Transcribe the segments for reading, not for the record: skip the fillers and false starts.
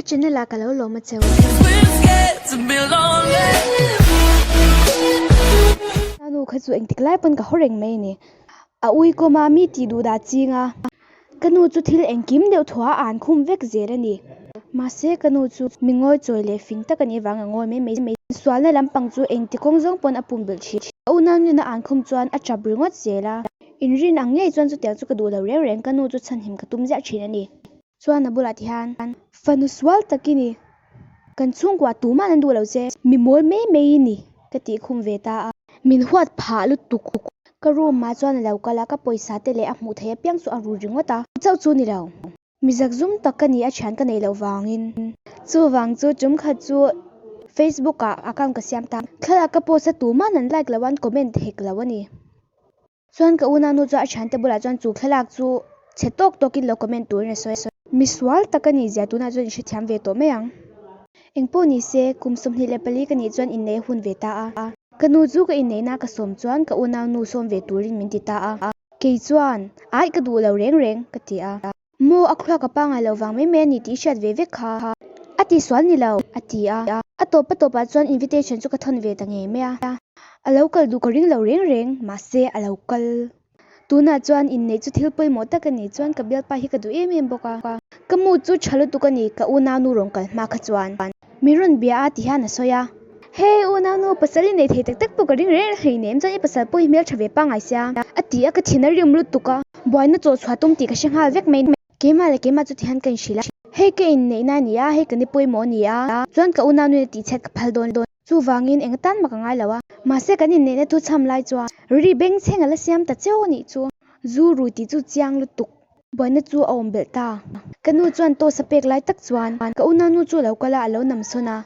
channel ah ka lo lawm a cheu. A nu kha chu engtik lai pawn ka haw reng mai a ni. A ui kawm a mi tih duh dah ching a. Ka nu chu thil engkim deuh thuah a an khum vek zel a ni. Mahse ka nu chu mi ngawi chawi leh fing tak a nih avang a ngawi mai mai. Sualna lampang chu engti kawng zawng pawn a pumbilh thin. Ka unau nuna an khum chuan a tap ringawt zel a. Inrin ang ngei chuan chutiang chu ka duh lo reng reng, ka nu chu chhanhim ka tum ziah thin a ni. Chuan a bulah ti hian, Fanu sual tak i ni, kan chhungkua tumah an duh lo che, mi mawl mai mai i ni, ka tih khum ve ta a. Min huat phah lutuk. Ka room ah chuan a lo kal a, ka pawisa te leh a hmuh theih apiang chu a ru ringawt a, chauh chu ni lo. Mi zakzum tak ka ni a thian ka neih loh vangin. Chuvang chu tum khat chu Facebook ah account ka siam ta. Thlalak ka post a tuman an like lo a, an comment hek lo a ni. Chuan ka unau nu chuan a thiante bulah chuan chu thlalak chu chhe tawk tawkin lo comment turin a sawi a. Mi sual tak a nih zia tunah chuan i hrethiam ve tawh mai ang. Engpawh ni se, kum 24 ka nih chuan inneih a hun ve ta a. Ka nu chu ka inneihna ka sawm chuan ka unau nu sawm ve turin min ti ta a. Kei chuan, Aih ka duh lo reng reng, ka ti a. Maw a khua ka pangai lo vang mai mai a ni tih i hriat ve vek kha. A ti sual ni lo, a ti a. A tawp a tawpah chuan invitation chu ka thawn ve ta ngei mai a. A lo kal duh ka ring lo reng reng, mahse a lo kal. Tunah chuan inneih chu thil pawimawh tak a ni chuan ka bialpa hi ka duh em em bawk a. Ka mu chu tha lutuk a ni, ka unaunu rawn kal hma kha chuan. Min rawn bia a ti hian a sawi a. Hey unaunu, pasal i nei thei tak tak pawh ka ring reng reng hleinem chuan i pasal pawh hi hmeltha ve pangngai sia a ti a, ka thin a rim lutuk a. Buaina chaw chhuah tum tih ka hre nghal vek mai. Keimah leh keimah chu ti hian ka inhrilh a. Hei ka inneihna a ni a, hei ka ni pawimawh a ni a, chuan ka unaunu in a tihchhiat ka phal dawn. Chuvangin eng atan mah ka ngai lo a. Mahse kan inneihna thu chham lai chuan ri bengchheng a la siam ta cheu a nih chu. Zu rui tih chu chiang lutuk. Buaina chu a awm belh ta. Ka nu chuan toss a pek lai tak chuan ka unaunu chu a lo kal a, a lo nam sawn a.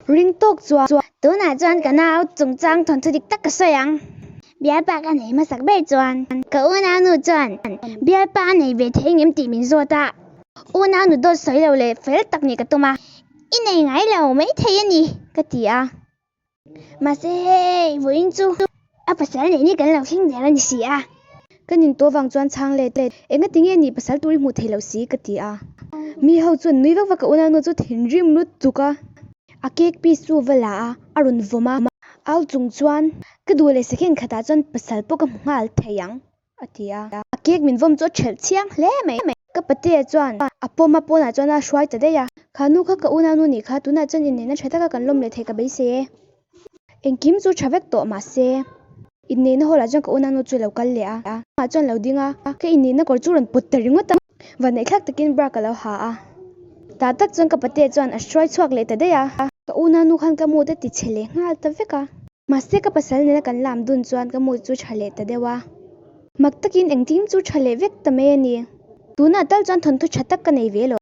Ring tawk chuan. Tunah chuan ka nau chungchang thawnthu dik tak ka sawi ang. Bialpa ka nei hmasak ber chuan ka unaunu chuan bialpa a nei ve thei ngem tih min zawt a. Unaunu dawt sawi lo leh fel tak nih ka tum a. I nei ngai lo mai thei a ni, ka ti a. Mahse hei, vawiin chu a pasal neih ni kan lo thleng der a ni si a. Ka nin tawh vang chuan chhang let let, Engati nge ni pasal tur i hmuh theih loh si? ka ti a. Mi ho chuan nui vak vak a unaunu chu thinrim lutuk a. A cake piece chu va la a, a rawn vawm a. Au chung chuan, Ka duh leh second khatah chuan pasal pawh ka hmu nghal thei ang. A ti a, a cake min vawm chu a ṭhelh chiang hle mai. Ka patea chuan a pawm a pawnah chuan a hruai ta daih a. Kha nu kha ka unaunu nih kha tunah chuan inneihna ṭha taka kan lawm leh theih ka beisei e. Engkim chu ṭha vek tawh mahse inneihna hall ah chuan ka unaunu chu a lo kal leh a. Amah chuan lo ding a, ka inneihna kawr chu rawn pawt ta ringawt a. Vanneihthlak takin bra ka lo ha a. Tah tak chuan ka patea chuan a hruai chhuak leh ta daih a. Ka unaunu khan ka mood a ti chhe leh nghal ta vek a. Mahse ka pasal nena kan lam dun chuan ka mood chu tha leh ta deuh a. Mak takin engtin chu tha leh vek ta mai a ni. Tunah tal chuan thawnthu tha tak ka nei ve lo.